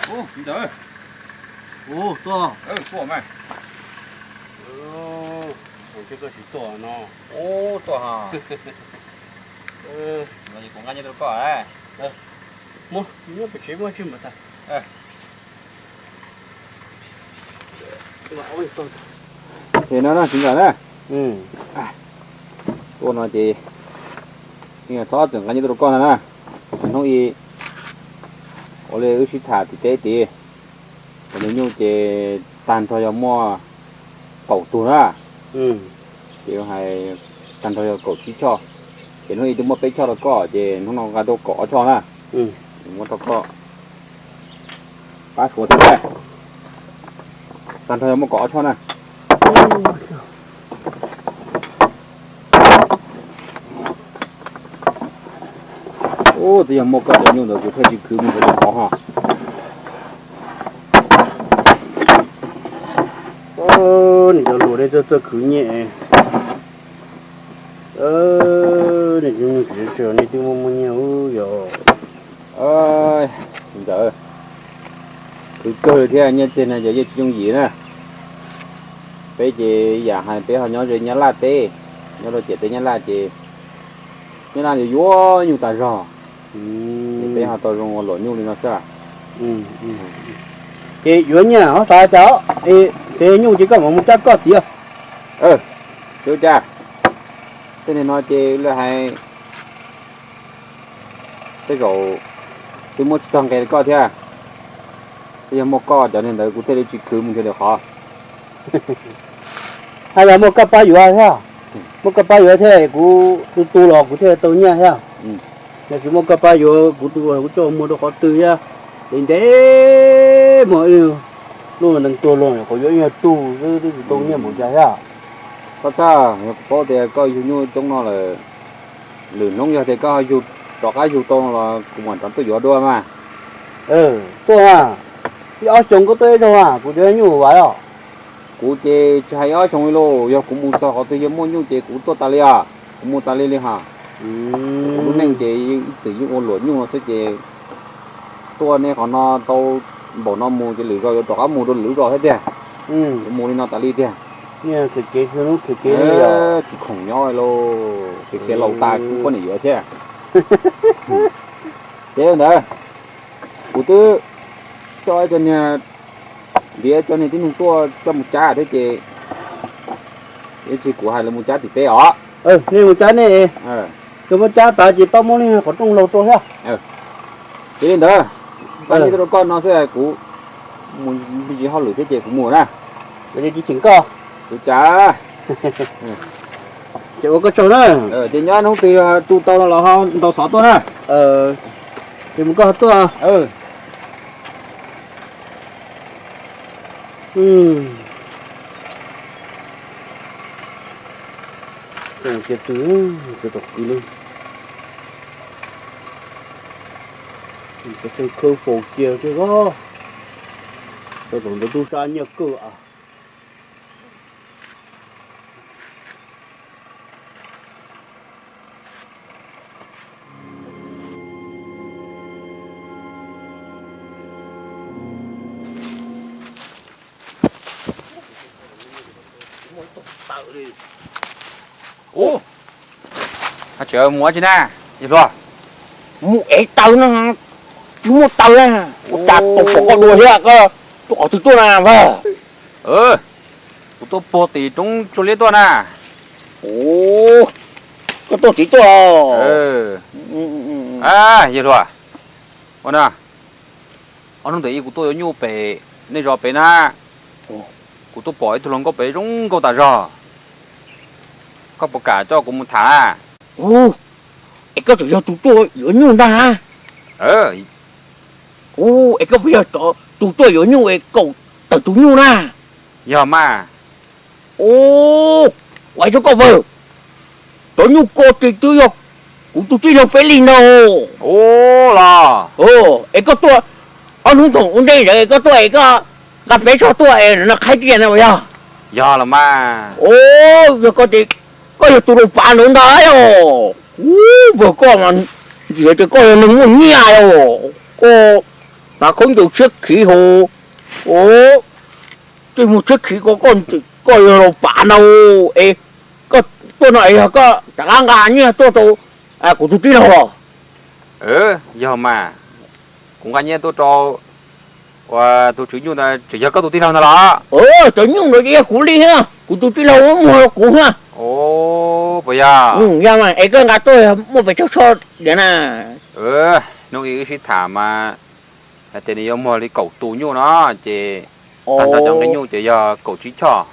Ntawd, ua tuaj, tuaj mas. Koj tsis tuaj no. Ua tuaj ha. Kuv nqa nyiaj tuaj rau koj. Muab, nyob pem tsev muab tsij npam tag. Ces no na txiv ntxawm na, tuaj no ces txhob txwm nqa nyiaj tuaj rau koj no na. Hnub ib ua li wb sib tham tim teb tid, cov niag nyuj ces tag nrho yog muaj kaum tug na. Ces hais tag nrho yog kaum tsib choj, ces hnub ib twb muab peb choj rau koj, ces hnub no nqa tuaj kaum ob choj na. Muab rau koj pab suav thiab. Tag nrho yog muaj kaum ob choj na. Ub, twb yog muaj koj cov nyuj ntawd kuv thiaj tsis khwv mus cov qhov ho. Nws cov hluas nej tuaj tuaj khwv nyiaj, nej nej twb muaj muaj nyiaj ub yog. Ntawd, khwv kawg li thiab, nyiaj txiag no ces yeej tsis yooj yim na. Peb ces yam hais peb ho nyob ze Nyab Laj teb, nyob rau ciam teb Nyab Laj ces Nyab Laj yuav yuav nyuj tas zog, es peb ho tau zoo ua luam nyuj li no xwb. Ces yuav nyiaj ho xav cas, es nyuj ces koj mam mus cab koj tiag. Tsis ua cas, tej niag no ces lawv hais tej zaum twb muab tsis txog nqe li koj thiab. Twb yog muaj koj cov niag ntawd kuv thiaj li tsis khwv mus nrhiav lwm qhov. Haj yog muaj koj pab yuav thiab, muaj koj pab yuav thiab kuv tu tu los kuv thiaj tau nyiaj thiab. Yog tsis muaj koj pab yuav kuv tu los kuv coj mus rau qhov twg thiab. Li ntev mas lub neej tuag los qhov yuav ib nyuag tug xwb twb tsis tau nyiaj npaum cas thiab. Koj txhob, yog kuv paub tias koj yug nyuj coob no lawm, lwm hnub yog tias koj yug, rov qab yug tau los kuv mam rov tuaj yuav dua mas. Tuaj, ib ob xyoos koj tuaj ib zaug mas kuv cov nyuj vam os. Kuv ces tsis hais ib ob xyoos li lauj, yog kuv mus txog qhov twg yog muaj nyuj ces kuv tuaj tas li os, kuv mus tas li li hos. Kuv lub neej ces ib txwm yeej ua luam nyuj no xwb ces tuaj nej qhov no tau npaum no mus ces lwm zaus yuav rov qab mus rau lwm lub zos thiab tiag. Yuav mus li no tas li tiag. Tsis khoom nyob lauj, khiav khiav laus tas kuv poj niam yuav thiab. Ces ntawd, kuv twb coj cov niag, ntiav cov niag tib neeg tuaj coj mus cab thiab ces, ib tsam kuv hais lawv mus cab tim teb os. Nej mus cab nej, koj muab cab tas ces pab muab li qhov rooj laug rau thiab. Ces li ntawd, pab nyiaj tuaj rau koj no xwb, kuv mus me ntsis hauj lwm thiab ces kuv mus na. Kuv cas, ces ua koj tsaug na. Ces nyob hnub twg tu tau no los ho ntaus xov tuaj na. Ces mus koj ho tuaj. Cia tw, cia tom kwv na. Cov teeg khawb faus cia tej zog. Tau tom ntawd tub sab nyiaj kawg as. Ub, tseem mus ua tsi na, yawg hluas? Mus ev taws no, tsis muaj taws, ua cas tau pom koj dua thiab, koj tuaj qhov twg tuaj na npawg? Kuv tuaj puag tim roob Tsua Liab tuaj na. Ub, koj tuaj tim tuaj. Yawg hluas, ua na, ob hnub ntawd ib kuv tuaj yuav nyuj pem nej zos pem na, kuv tuaj pom ib tug hluas nkauj pem zoo nkauj tas zog, koj puas kam coj kuv mus tham? Ub, es koj tseem yog tus tuaj yuav nyuj ntag na? Ub, es koj puas yog tus tuaj yuav nyuj es kaum tawm tus nyuj na? Yog mas. Ub, kuv hais rau koj vawg, cov nyuj ko ces twb yog kuv tus tij laug Peb Lig ntag. Ub los, es koj tuaj ob hnub nkaus ua ntej ntawd koj tuaj es koj nqa peb tsho tuaj es no qhaib tiag na puas yog? Yog los mas. Ub, yog koj ces koj yog tus laus pav ntawd ntag os. Ub, vawg koj mas ntxim tias koj yog neeg muaj nyiaj os. Koj Mas khaub ncaws tshiab khiv hos, o, tej muag tshiab khiv ko, koj yog laus pav ntag es, koj tuaj no es yog koj rov qab nqa nyiaj tuaj rau kuv tus tij laug los? Yog mas, kuv nqa nyiaj tuaj rau tus tswv nyuj ntawd tseem yog koj tus tij laug ntag los? Cov nyuj ntawd ces yog kuv li thiab, kuv tus tij laug muag rau kuv thiab. Puas yog? Yog mas, es koj nqa tuaj muaj pes tsawg tsho diam na? Hnub ib wb sib tham mas hais tias nws yuav muag li kaum tus nyuj no, ces tag nrho cov nqi nyuj ces yog kaum tsib choj.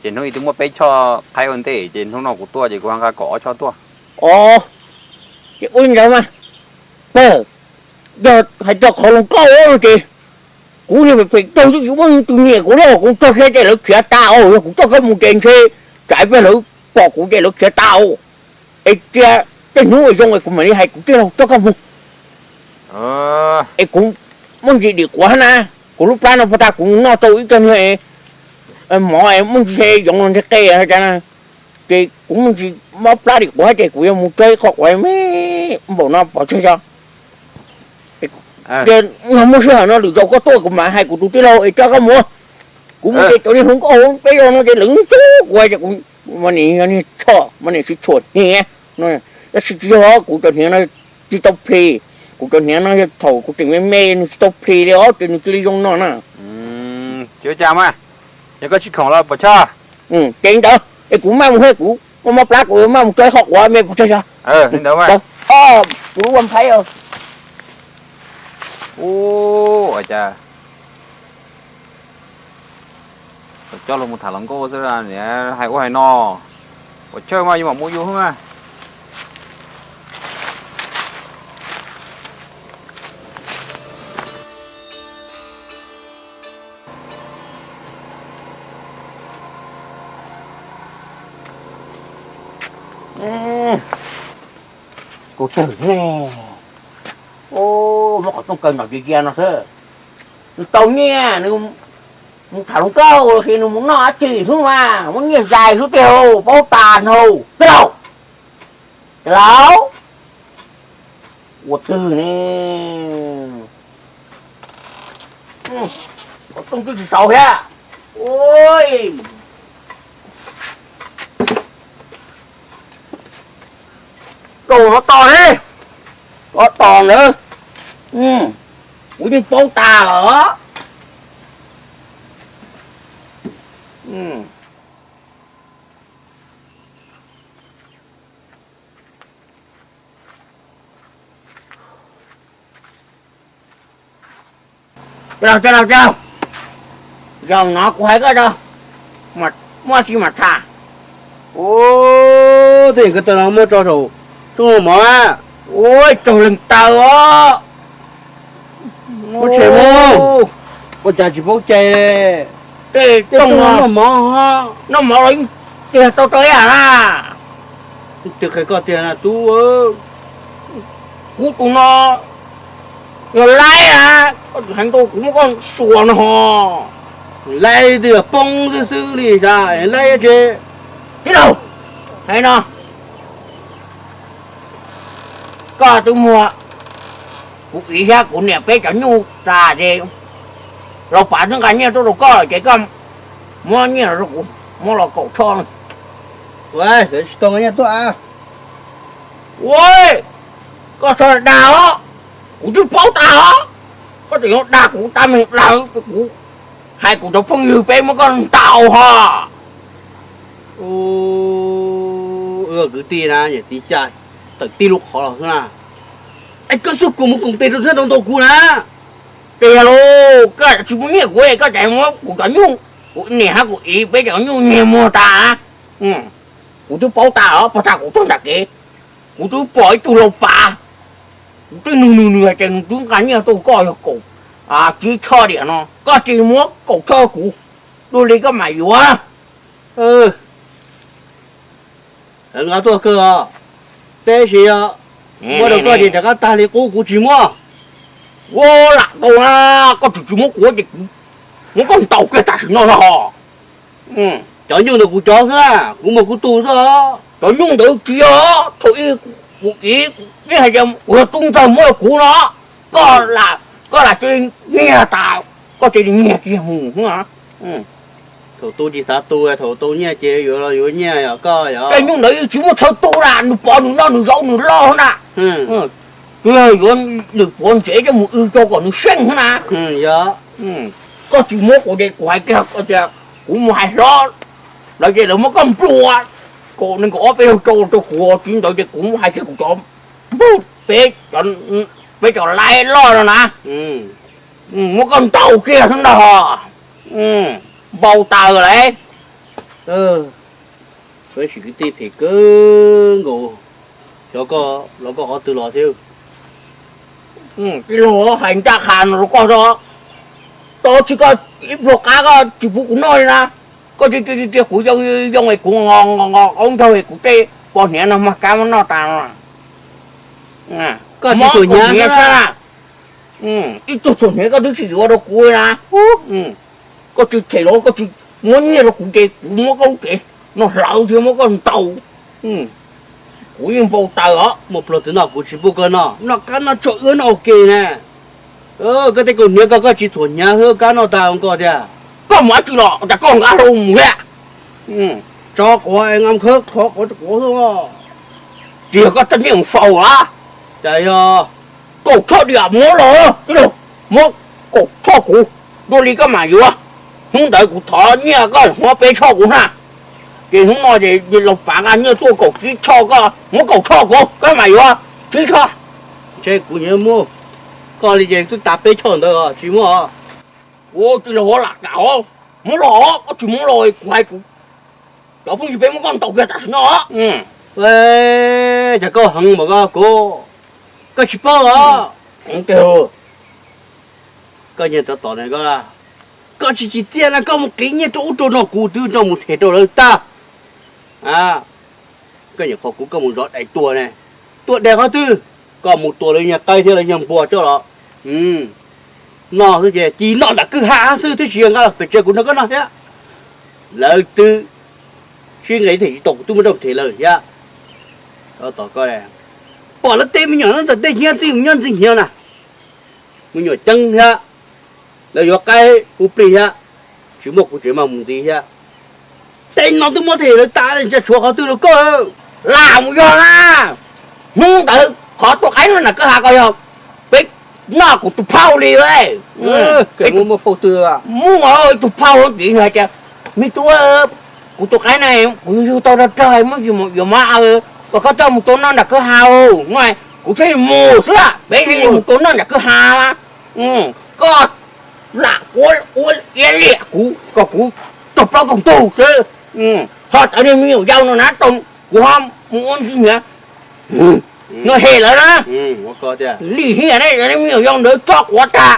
Ces hnub ib twb muab peb choj qhaib ua ntej, ces hnub no kuv tuaj ces kuv ho nqa kaum ob choj tuaj. Os, ces ua li ntawd mas, yog hais txog qhov hluas nkauj no ces kuv niag pem pem tag twb tsis muaj tus nyiam kuv li, kuv txog kiag ces lawv khiav tas os, yog kuv coj koj mus ces ntshe tsam ib pliag lawv pom kuv ces lawv khiav tas os. Es cia tej hnub zoo es kuv mam li hais kuv tij laug coj koj mus. Es kuv muaj ntsis dim quav na, kuv lub plab no puag ta kuv noj tau ib co niag mov es muaj ntsis yoov los nteg qe cas na, ces kuv muaj ntsis mob plab dim quav ces kuv yuav mus tso ib qho quav me npaum no pov tseg tso. Ces yog muaj sij hawm no lwm zaus koj tuaj kuv mam hais kuv tus tij laug es coj koj mus. Kuv mus ces cov niag hluas nkauj peb zaug no ces lawv ntxub kuv ces kuv mas niam yog niag tsho mas niam tsis tshua hniav no. Tab sis tsis yog, kuv cov hniav no tsis tau plis. Kuv cov hniav no yog thaum kuv tseem me me nws tsis tau plis li os ces nws cia li zoo no na. Tsis ua cas mas, yog koj tsis khoom los pov tseg. Ces li ntawd es kuv maj mus thiab, kuv muaj mob plab kuv maj mus tso ib qho quav me pov tseg tso. Li ntawd mas, kuv lub ua nphaib. Ua cas coj luag mus tham hluas nkauj xwb, hais ua hais no, ua chawj mas yus mam mus yus xwb mas. Kuv twb muab qhov rooj kaw ntom cia cia no xwb. Nws tau nyiaj nws mus tham hluas nkauj los sis nws mus noj dab tsi xwb mas muab nyiaj zais xwb tiag, paub tas nraug tij laug. Tij laug, ua twg ne? Qhov rooj twb tsis saud thiab. Rau no tos ne, tos tos ntawd, kuv yeej paub tas lawm. Coj los, coj los, coj los. Zaum no kuv hais koj tso, muaj tsis mam tham. Ua, tej koj tau no muab tso saum rooj mov. Ua, tsaug leej taw os. Muab tshem mus. Ua cas tsis paub cai. Tej rooj no noj mov, noj mov los yeej tiag tau rau ib yam na. Twb qhia koj tiag na tub. Kuv tus no yog laib na, koj tsis heev tau kuv muab koj xuas no ho. Laib twb yog poob xwb xwb li sas, laib tsis. Tij laug, hais no, koj twb muag kuv txiv thiab kuv niam peb cov nyuj tas ces laus pav twb nqa nyiaj tuaj rau koj lawm ces koj muab nyiaj los rau kuv, muab los kaum tsho no. Ua, tsis tau nqa nyiaj tuaj. Ua, koj txhob dag os, kuv twb paub tas os, koj tseem yuav dag kuv tab meeg dag kuv, hais kuv cov phooj ywg peb muab koj ntaus ho. Wb kwv tij na, niam txiv txawm tib lub qhov los xwb na. Es koj xub kuv mus koom tes rau thiab tau ntaus kuv na. Ces yog los koj tsis muaj nyiaj kuv, koj cas muab kuv cov nyuj, kuv niam hab kuv txiv peb cov nyuj nyiag muag tas. Kuv twb paub tas os, puag ta kuv tuaj nram kev, kuv twb pom ib tug laus pav, kuv twb nug nug nws hais tias nws twb nqa nyiaj tuaj koj yog kaum tsib tsho diam no, koj tsis muab kaum tsho kuv, dua li koj mam yuav. Nqa tuaj kawg os. Tab sis yog muab rau koj ces rov qab tag li qub, kuv tsis muab. Ua, lam tau na, koj tsis, tsis muab kuv ces kuv muab koj ntaus kiag tam sim no no ho. Cov nyuj ntawd kuv cov xwb, kuv muag kuv tug xwb. Cov nyuj ntawd tsis yog, thaum ub kuv txiv yeej hais tias kuv yog tub ntxawg muab rau kuv no, koj lam, Koj lam cia li nyiag tas, koj cia li nyiag kiag mus. Thaum tu tsis xav tu, thaum tu nyiaj ces yuav los yuav nyiaj yog koj yog. Tej nyuj ntawd tsis muaj chaw tu na, nws pom nws noj nws zaub nws loj na. Kuv yog yuav nws puav ntsev coj mus w rau kom nws seej na. Koj tsis muab kuv ces kuv hais tias kuv mus hais hlob lawv ces lawv muab koj nplua kaum nees nkaum ob peb caug rau rau kuv, tsis ntawd ces kuv mus hais kiag kuv cov npawg, peb cov laib loj no na, muab koj ntaus kiag xwb ntag. Npau taws lawm. Peb sim kwv tij phem kawg nkaus, xyov koj los koj qhov twg los thiab. Tij laug hais ncaj qha no rau koj, tab sis koj ib pluag qab koj tsis pub kuv noj li na. Koj cia cia cia kuv yoo yoo es kuv nqos nqos qaub ncaug es kuv tej pos hniav no mag kab muab noj tas no. Koj tsis txhuam hniav xwb na. Ib tug txhuam hniav koj twb tsis yuav rau kuv li na. Koj tsis them los koj tsis muab nyiaj rau kuv ces kuv muab koj lub cev no hlawv thiab muab koj ntaus. Kuv yeej npau taws os. Muaj pluag twg noj kuv tsis pub koj noj, noj kab noj tsho wb noj ua ke na. Koj tej kaus hniav koj, koj tsis txhuam hniav xwb kab noj tag ua koj tiag. Koj mus dab tsi los cas koj nqa hlau mus thiab? Tso quav, nqa khawb qhov quav, quav xwb. Tsis yog koj txaj nyiaj mus faus a? Cas yog? Kaum tsho diam muab los, muab kaum tsho kuv, dua li koj mam yuav. Hnub ntawd kuv thov nyiaj koj muab peb tsho kuv na. Ces hnub no ces laus pav nqa nyiaj tuaj kaum tsib tsho, koj muab kaum tsho kuv koj mam yuav tsib tsho. Ntshe kuv nyiam muab koj li ces twb tas peb tsho ntawd tsis muab. Ua tij laug lam kam, muab los, koj tsis muab los kuv hais kuv cov phooj ywg peb muab koj ntaus kiag tam sim no. Cas koj heev npaum ko kuv, koj tsis paub los? Koj nyiag tov tom ne, koj tsis tsim txiaj na, koj mus qiv nyiaj rau ub rau no kuv twb nrog mus them rau lawv tag. Koj nyuam qhuav kuv koj mus zov dais tua ne, tua dais qhov twg? Koj mus tua lawv nyuag qaib thiab lawv nyuag npua coj los noj xwb ces cia noj nram kwj ha xwb, twb tsis yog nqa los pem tsev kuv nrog koj noj thiab. Lawv twb sib nqis them tsis tau kuv twb muab rau them lawm thiab. Pom lawv tej me nyuam nyob tom tej hnyiab twb mus nyob ntxig hnyiab na, me nyuam ceeb thiab, lawv yuav qaib hu plig thiab, tsis muaj kuv tsev mas mus ntxiv thiab. Tej no twb muab them lawv tas, ntshe tshuav qhov twg rau koj. Lam mus yog na, hnub ntawd qhov tua qaib no nram kwj ha ko yog peb noj kuv tus phauj li. Muaj tus phauj tiv hais tias, me tub, kuv tus qaib na, kuv yug tau rag rag, muab yuav mov, kom koj coj mus tua noj nram kwj ha no. Kuv thiaj li mus xwb, peb thiaj li mus tua noj nram kwj ha. Koj lam ua ua iab liam kuv kom kuv tog plaub tog ntug xwb. Ho cov niag me nyuam yaus no na, kuv ho mus ua ntxig hnyiab no hem lawv na. Lim hiam ne, cov niag me nyuam yaus ntawd tso quav tag,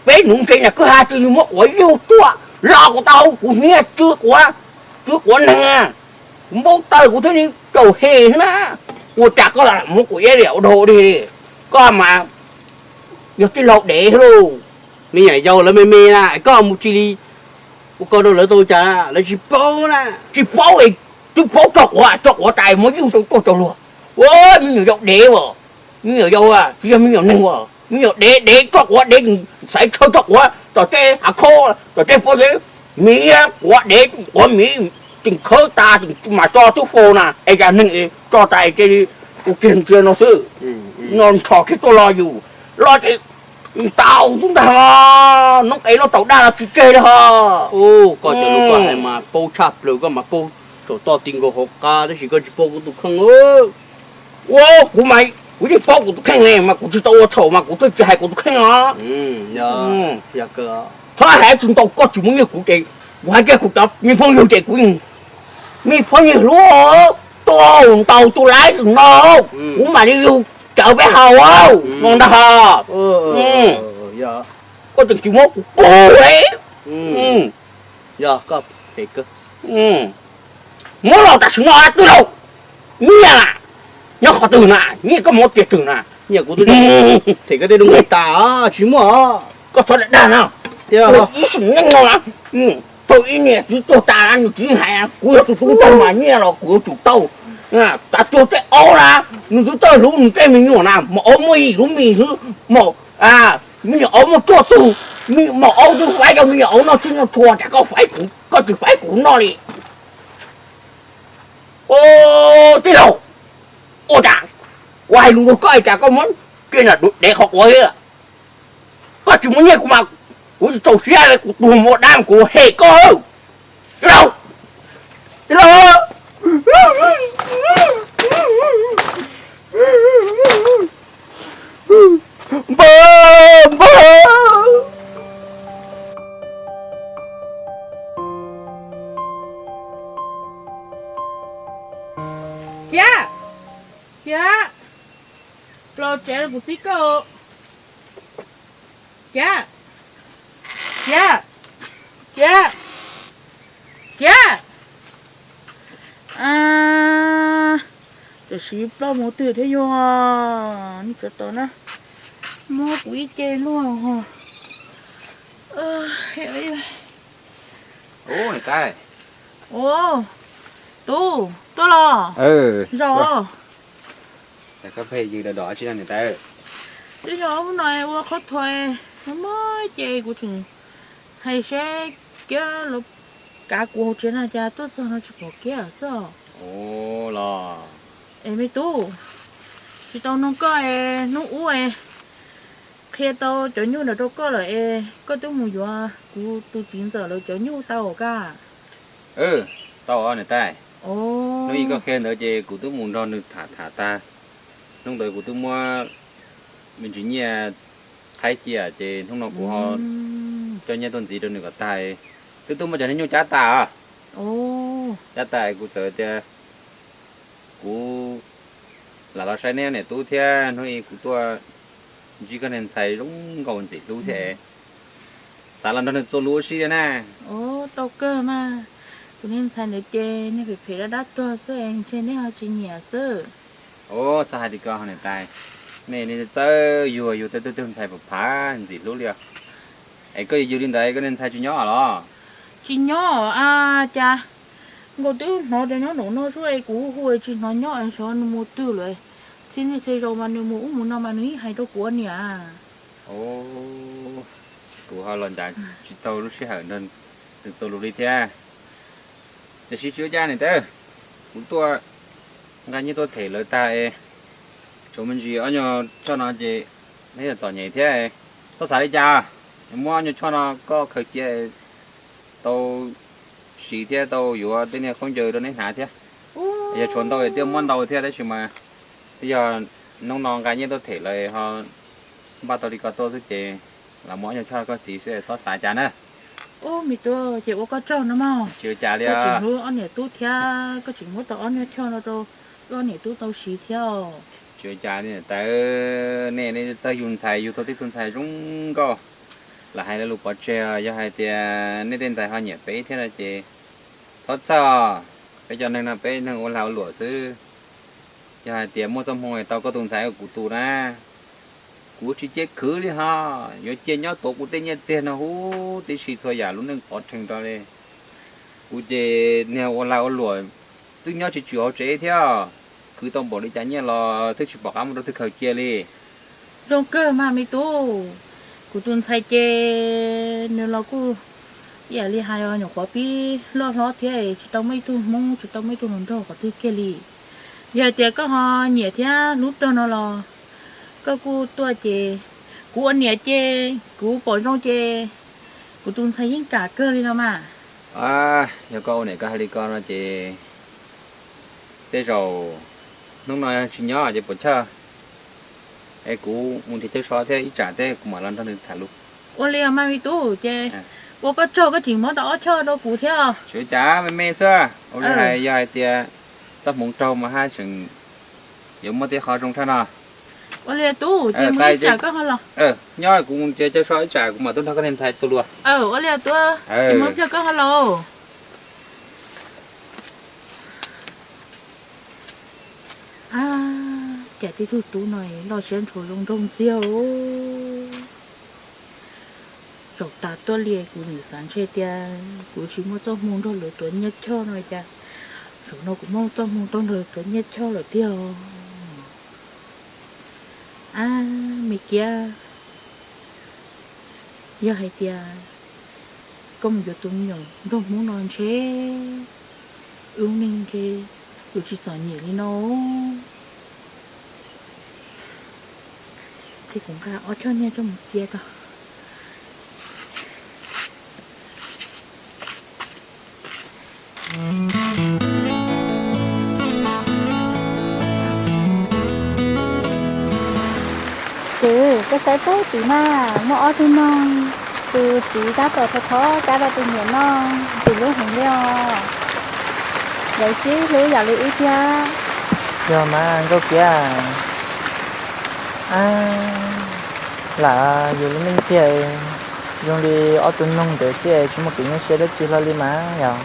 peb nuv ntses nram kwj ha cia li muab quav yug tuaj los kuv taub hau, kuv hnia tsw quav, tsw quav neeg. Kuv npau taws kuv thiaj li tsaum hem na. Ua cas koj lam muab kuv iab liam ua dog ua dig li? Koj mas yog tij laug dev lauj. Me nyuam yaus lawv me me na, koj mus cia li ua ko rau lawv tau cas, lawv tsis paub na. Tsis paub, twb paub tso quav, tso quav tas muab yug tau tuaj rau luag. Ua me nyuam yaus dev as, me nyuam yaus tsis yog me nyuam neeg as, me nyuam dev dev tso quav, dev xaiv chaw tso quav tom tej hav khob, tom tej pob zeb, miv quav dev quav miv, tseem khawb tas tseem mam tso tub faus na, es cas neeg es tso tas es cia li ua kiag ntsia no xwb. No nrho kiag tuaj los yus, los ces ntaus xwb ntag, noob qes loj taus daj los tsis tseg li ho. Koj cov lus koj hais mas paub tshaj plaws, koj mas paub saum toj ti nkaus hauv qab tab sis koj tsis paub kuv tus kheej. Ua kuv mas kuv yeej paub kuv tus kheej ne, mas kuv tsis tau ua txhaum mas kuv thiaj tsis hais kuv tus kheej os. Txhob hais tsis ntau, koj tsis muaj nyiaj kuv ces kuv hais kiag kuv cov me phooj ywg ces kuv, me phooj ywg hlub, tuaj ntaus tus laib tus no, kuv mam li lug cawv peb haus no ntag. Koj tseem tsis muab kuv kuv li. Muab los tam sim no twb laus, nyiaj nyob qhov twg na, nyiaj koj muab tiag twg na? Nyiaj kuv twb them koj tej lub nqaij tas tsis muaj. Koj txhob dag na, ib sim neej no na, thaum ib niam txiv tuag tas na nws txiv hais kuv yuav tsum tau mas nyiaj los kuv yuav tsum tau. Tav tuag tej aub na, nws twb txawj hlub nws tej me nyuam na, mas aub muaj yim lub mis xwb mas, Me nyuam aub muaj cuaj tug, me maum aub twb faib rau me nyuam aub noj txhij noj txhua, cas koj faib kuv, koj tsis faib kuv noj li? Ua, tij laug, ua cas kuv hais lus rau koj cas koj muab kiag nram dev qhov quav thiab? Koj tsis muaj nyiaj kuv mas kuv tsis txaus siab li, kuv tus mus ua dab kuv hem koj. Tij laug, tij laug, npawg, npawg. Khiav, khiav, los tsev kuv txib koj. Khiav, khiav, khiav, khiav. Tam sim ploj mus twg thiab yog, nej tsov tom na, muab kuv ib ce luaj. Ua, tub, tuaj los. Zaum. Koj pheej yws dom dom tsi no niam tais? Twb yog hnub no ua qhov thuam, hnub no ces kuv tseem hais seb kiab los kav kuv hauv tsev no cas tuaj txog no tsis pom kiab xwb os. Ua los. Es me tub, tsis tau nug koj es hnub ub es qhia tau cov nyuj ntawd rau koj lawm es koj twb mus yuav kuv tus txiv ntxawm lawv cov nyuj tau os kaj? Tau os niam tais. Hnub ib koj qhia ntawd ces kuv twb mus nrog nws tham tham tag. Hnub ntawd kuv twb muab me ntsis nyiaj qhaib cia ces hnub no kuv ho coj nyiaj tuaj ntxiv rau nws kom tag. Twb twb muab cov niag nyuj cab tas. Cab tas kuv txawm tias kuv lam los saib neb niam tub thiab hnub ib kuv tuaj ntsib koj niag ntxhais zoo nkauj ntxim hlub thiab. Xav los nrog nws txuas lus ua si na. Tau kawg mas, tus niag ntxhais ntawd ces niag phem phem dab dab tuag xwb es ntshe neb ho tsis nyiam xwb. Ua txhob hais li ko niam tais, nej niag txawj yuag yug tej tug ntxhais phav phav ntxim hlub li os. Es koj yug yug li ntawd koj niag ntxhais tsis nyob los? Tsis nyob os a, cas nkaus twb hnov tias nyob nraum no xwb es kuv hu hu tsis hnov nyob es xyov nws mus twg lawm. Txhia niaj txhia zaus mas nws mus ub mus no mas nws yeej hais rau kuv niam. Kuv ho los ncav tsis tau lub sij hawm nrog nws txuas lus li thiab. Tiam sis tsis ua cas niam tais, kuv tuaj nqa nyiaj tuaj them lawv tag es tshuav me ntsis ob nyuag choj no ces neb yuav txom nyem thiab. Txhob xav li cas, muab ob nyuag choj no koj khaws cia tau siv thiab tau yuav tej niag khaub ncaws rau neb hnav thiab. Yog tshuav ntau es twb muab ntau thiab tab sis mas twb yog hnub no nqa nyiaj tuaj them lawv ho npaj tau li ko tuaj xwb ces los muab ob nyuag choj koj siv xwb txhob xav cas na. Ub, me tub, ces ua koj tsaug no mog. Tsis ua cas li. Koj tseem hlub ob niam tub thiab koj tseem muab tau ob nyuag choj no rau koj niam tub tau siv thiab. Tsis ua cas li niam tais, nej nej txawj yug ntxhais yug tau tej tug ntxhais zoo nkauj. Lam hais lus pov tseg, yog hais tias nej tej ntxhais ho nyiam peb thiab no ces thov txhawj os. Peb cov neeg no peb neeg ua lag ua luam xwb. Yog hais tias muaj txoj hmoo tau koj tus ntxhais ua kuv tus na, kuv tsis cia khwv li ho. Yuav cia nyob tuav kuv tej nyiaj txiag no huv tib si txhua yam lub neej pov rhees rau li. Kuv ces niag ua lag ua luam twb nyob tsis tswm hauv tsev thiab. Khwv tau npaum li cas nyiaj los twb tsis pom qab muab rau twg khaws cia li. Zoo kawg mas me tub, kuv tus ntxhais ces nws los kuj ib yam li hais os, nyuam qhuav pib loj hlob thiab tsis tau muaj ib tug hmoob tsis tau muaj ib tug hluas nraug qhov twg kiag li. Yog hais tias koj ho nyiam thiab hlub rog no los koj kuj tuaj ces kuv ua niam ces kuv pom zoo ces kuv tus ntxhais yeej kam kawg li no mas. Yog koj ua niam koj hais li ko no ces tej zaum hnub no tsis nyob ces puas chawj, es kuv mus nrhiav chaw so thiab ib tsam thiab kuv mam los nrog nws tham lus. Ua li os mas me tub, ces ua koj tsaug koj tseem muab tau ob choj rau kuv thiab. Tsis ua cas, me me xwb. Ua li hais yog hais tias txoj hmoov raug mas haj tseem yuav muaj tej qho zoo tshaj no. Ua li tub, ces mus ib tsam koj ho los. Nyob kuv mus nrhiav chaw so ib tsam kuv mam tuaj nrog koj niag ntxhais txuas lus. Ua li tub, ces mus ib tsam koj ho los. Cas tej tug tub no loj siab ntshuav zoo nraug ntxiag. Zaum tas tuaj li kuv nim xav ntshe tias kuv tsis muaj txoj hmoo nrog lawv tuav nyiaj choj no cas zaum no kuv muaj txoj hmoo tuaj nrog lawv tuav nyiaj choj lawm tiag. Ab, me kiab, Yog hais tias koj mus yuav tus me nyuam nplog Hmoob no ntshe wb lub neej ntshe yuav tsis txom nyem li no. Ces kuv nqa ob choj nyiaj coj mus cia tso. Kwv, koj saib pem tid na, muaj ob tug noog, tus txiv tab tom thov thov kab rau tus niam noj, ntxim hlub heev li os. Lawv sib hlub yam li wb thiab. Yog mas Nkauj Kiab. Lam yus lub neej tiag, zoo li ob tug noog ntawd xwb tsis muaj kev nyuaj siab dab tsi hlo li mas yog.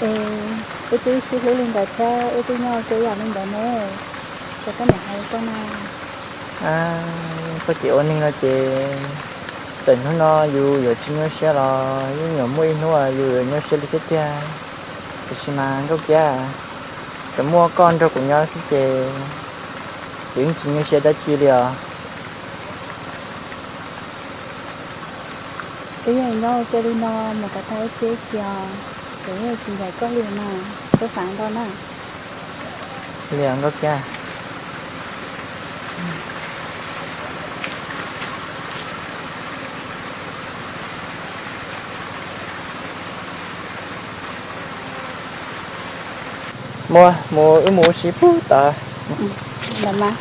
Es wb twb sib hlub li ntawd thiab wb twb nyob ua ke yam li ntawd ne, ces koj niam hais koj no. Txoj kev ua neeg no ces txawm hnub no yus yuav tsis nyuaj siab los yeej yuav muaj ib hnub yus yuav nyuaj siab li thiab tiag. Tiam sis mas Nkauj Kiab, tsuas muaj koj nrog kuv nyob xwb ces kuv yeej tsis nyuaj siab dab tsi li os. Twb yog nyob ua ke li no mus kom tag ib pliag ib txhis os, kuv yeej tsis ncaim koj li mas, koj xav ntau na. Li os Nkauj Kiab. Muab mus wb mus ua si pub tod. Ntawm wb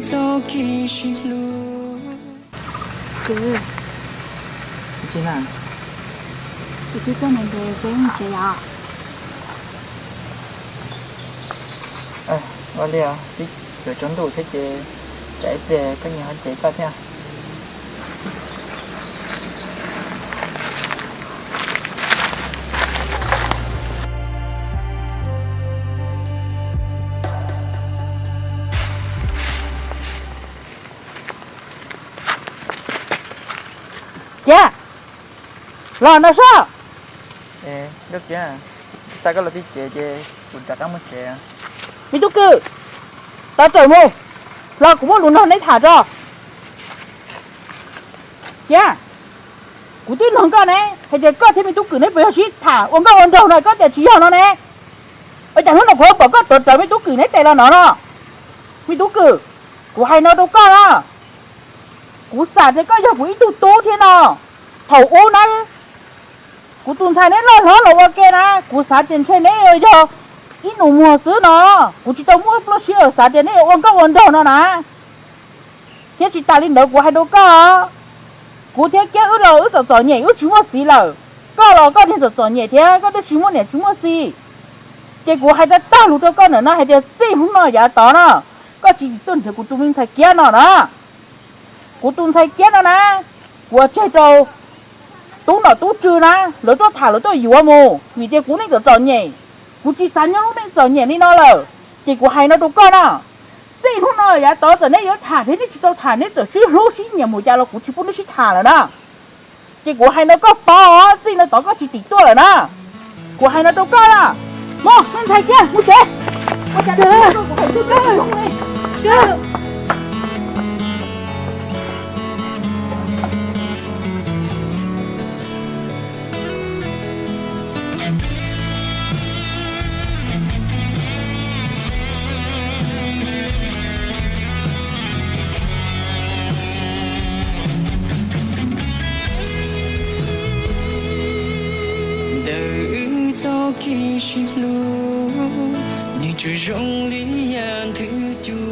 txoj kev sib hlub. Kwv, tsis na, kuv twb tuaj ntev ntev peb mus tsev os. Ua li os, twb yuav tsaus ntuj thiab ces tsam ib pliag koj nyias ho ces koj thiab. Kiab, los no soj. Nkauj Kiab, xa koj los tib ce ces kuv rov qab mus tsev. Me tub Kwm, tawm mus, los kuv muaj lus nrog neb tham tso. Kiab, kuv twb nug koj ne hais tias koj thiab me tub Kwm neb puas yog sib tham ua nkauj ua nraug no, koj tias tsis yog no ne. Ua cas hnub no kuv ho pom koj tuav rawv me tub Kwm neb tes los no no? Me tub Kwm, kuv hais no rau koj na, kuv xav tias koj yog kuv ib tug tub thiab no. Thaum ub na, kuv tus ntxhais neb loj hlob los ua ke na, kuv xav tias ntshe neb yog ib nus muag xwb no, kuv tsis tau muaj lub siab xav tias neb yuav ua nkauj ua nraug no na. Thiab tsis tas li ntawd kuv hais rau koj, kuv thiab Kiab wb los wb txom txom nyem wb tsis muaj txiv lawm, koj los koj niag txom txom nyem thiab koj twb tsis muaj niam tsis muaj txiv. Ces kuv hais tag tag lus rau koj ntawm no hais tias txij hnub no yav tod no, koj tsis tuaj nrhiav kuv tus me ntxhais Kiab no na. Kuv tus ntxhais Kiab no na, kuv ua tseg rau tub nom tub tswv na, lawv tuaj tham lawv tuaj yuav mus, vim tias kuv neej txom txom nyem, kuv tsis xav nyob lub neej txom nyem li no lawm. Ces kuv hais no rau koj na, txij hnub no yav tod txawm neb yuav tham thiab neb tsis tau tham, neb txawm sib hlub sib nyiam mus cas los kuv tsis pub neb sib tham lawm na. Ces kuv hais no koj paub, txij no tod koj tsis tim tuaj lawm na. Kuv hais no rau koj na. Mog, me ntxhais Kiab, mus tsev. Ntawm wb txoj kev sib hlub, nws tsuas zoo li yam nthwv cua.